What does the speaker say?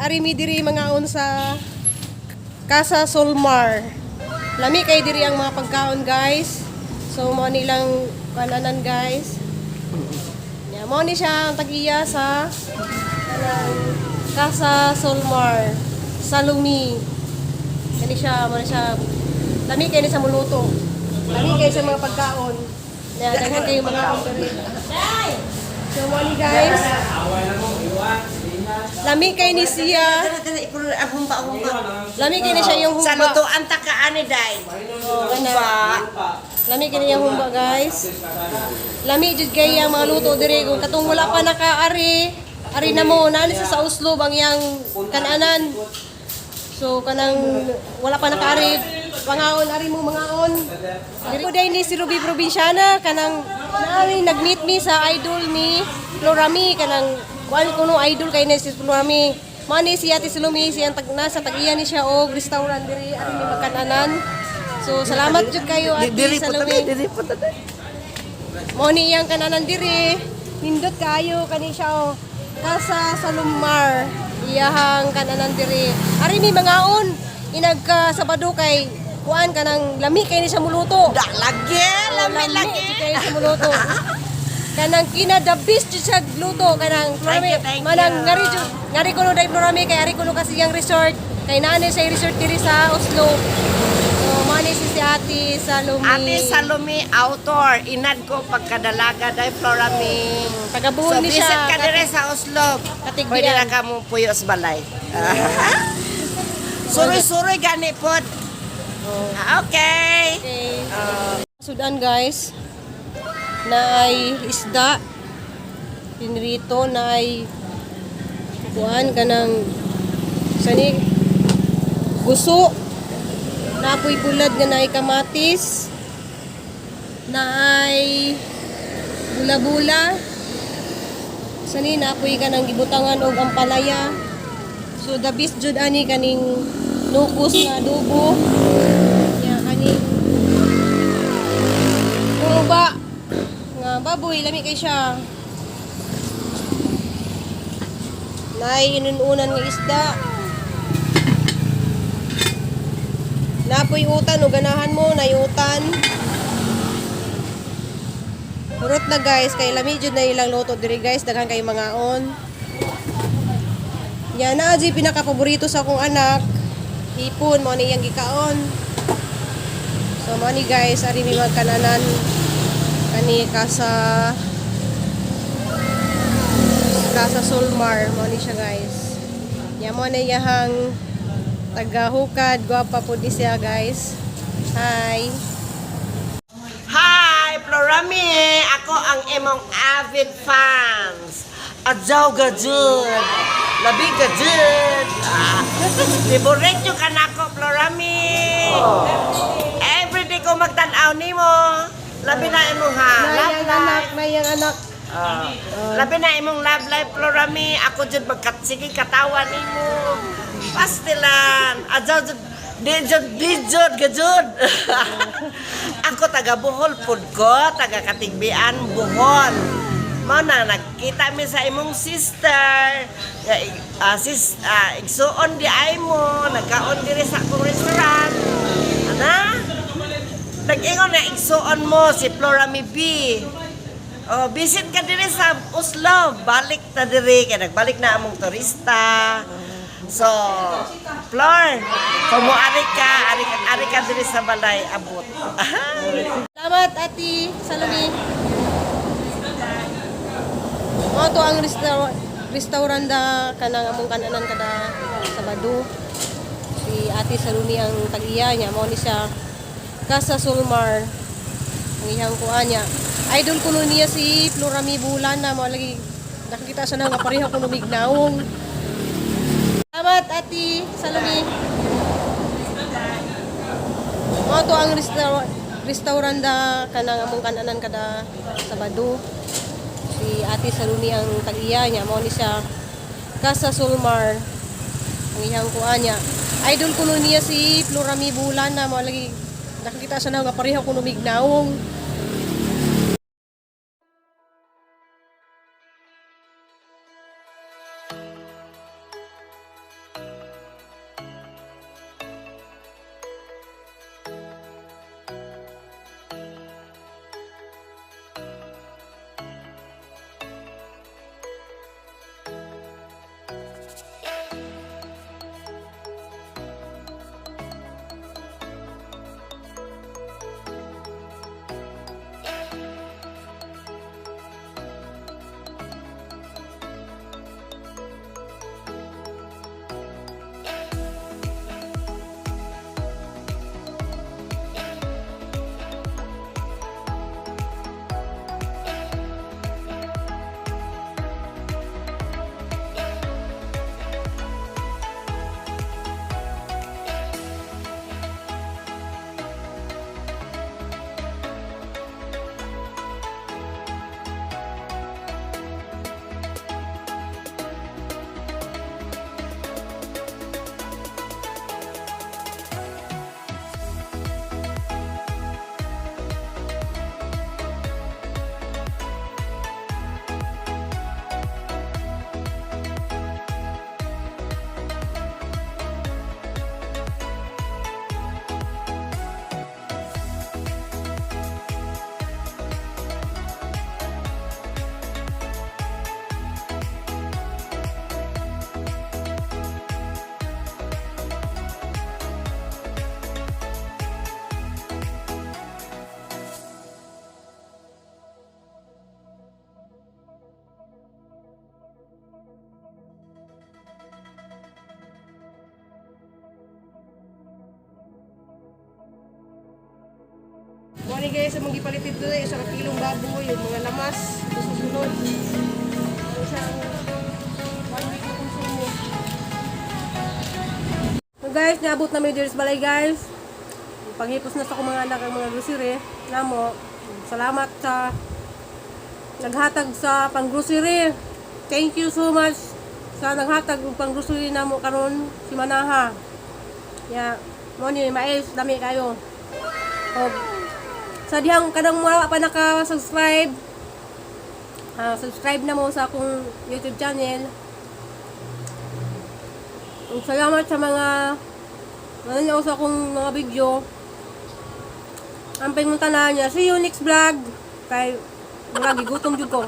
Ari mi diri mangaon sa Casa Solmar. Lami kay diri ang mga pagkaon, guys. So mao nilang kananan, guys. Yeah, mao ni siya ang tag-iya sa kanang Casa Solmar. Salumi. Kani siya, mao ni siya. Lami kay ni sa muluto. Lami kay sa mga pagkaon. Na daghan kayo mga diri. So mao ni, guys. Lami kay ni siya. Tara, tara, ikulo ang humba, humba. Lami kay ni siya yung Sa humba. lutuan ta ka ani day. Oh, kana. Humba. Lami kay niya humba, guys. Lami jud kay ang mga luto diri kung katong wala pa nakaari, ari na mo naani sa Oslo bang yang kananan. So kanang wala pa nakaari, pangaon ari mo mangaon. Diri ko day ni si Ruby Provinciana kanang naari nag-meet mi sa idol ni Florami kanang kuan kuno idol kay ni si Florami. Mao ni si Ate Salome siyang tag nasa tag-iya ni siya og restaurant diri ari ni magkananan. So salamat jud kayo, Ate Diri po Salome. tadi, diri po tadi. Mao ni iyang kananan diri. Nindot kaayo kani siya oh. Casa Salumar. Iyahang kananan diri. Ari mi mangaon. Inagka Sabado kay kuan kanang lami kay ni siya muluto. Da lagi, lami lagi. jud kay siya muluto. Kanang kina the best jud siya luto kanang Thank you, thank manang you. ngari jud ngari kuno dai Florami kay ari kuno kasi iyang resort kay naa ni siya resort diri sa Oslo. So mao ni si Ate Salome. Ate Salome author, inad ko pagkadalaga day Florami. Taga Bohol So ni siya. visit ka dire sa Oslo. Katigbian. Pwede na ka mo puyo sa balay. Suroy-suroy gani pod. Oh. Okay. Okay. Sudan, guys, na ay isda pinrito na ay kuan kanang sani guso napoy bulad nga naay kamatis na ay bula-bula sani napoy kanang gibutangan og ampalaya. So the best jud ani kaning nukos nga adobo nya kaning humba nga baboy, lami kay siya. Naay inununan nga isda. Napoy utan o ganahan mo, nay utan. Hurot na, guys, kay lami jud na ilang luto diri, guys, daghan kay mangaon. Nya na di pinaka paborito sa akong anak. Hipon mo ni iyang gikaon. So mo ni, guys, ari mi magkananan kani Casa Casa Solmar mo ni siya, guys. Nya mo na iyahang tagahukad, gwapa po di siya, guys. Hi. Hi, Florami! Ako ang imong avid fans. Adyaw gajud. Labi gajud. Ah, Favorite ka nako, Florami. Everyday ko magtan-aw nimo. Labi na imong ha. Love Nayang anak, life. nayang anak. Ah, labi na imong love life, Florami. Ako jud magkatsige katawa nimo. Pastilan. Adyaw jud. Di jud, di jud, gajud. Ako taga Bohol pud ko, taga Katigbian, Bohol. Mao na nagkita mi sa imong sister. Nga, sis igsuon di ay mo, nagkaon diri sa akong restaurant. Ana? Nag-ingon na igsuon mo si Florami B. Oh, visit ka diri sa Oslo. Balik ta diri kay nagbalik na among turista. So, Flor, kung moari ka, ari, ari ka diri sa balay, abot. Salamat, Ate Salome. Mao to ang restaurant da kanang among kananan kada Sabado. Si Ate Salome ang tag-iya niya. Mao ni siya Casa Solmar. Ang iyang kuan niya. Idol kuno niya si Florami Bulana. Mao lagi nakakita siya na nga pareho kuno mignaong. Salamat, Ate Salome. Mao to ang restaurant da kanang among kananan kada Sabado. Si Ate Salome ang tag-iya niya. Mao ni siya Casa Solmar. Ang iyang kuan niya. Idol kuno niya si Florami Bulana. Mao lagi nakakita siya na nga pareho kuno mignaong. Kani guys, among gipalit dito 1 ka kilong baboy, yung mga lamas, ito sa sunod. Isang one week na konsumo. So guys, naabot na mi diri sa balay, guys. Paghipos na sa akong mga anak ang mga grocery namo. Salamat sa naghatag sa pang-grocery. Thank you so much sa naghatag og pang-grocery namo karon si Manaha. Ya, mo ni mais dami kayo. Og sa dihang kanang wala pa naka-subscribe, subscribe na mo sa akong YouTube channel. Ug salamat sa mga nanonood sa akong mga video. Amping mong tanan niya. See you next vlog. Kay murag gigutom jud ko.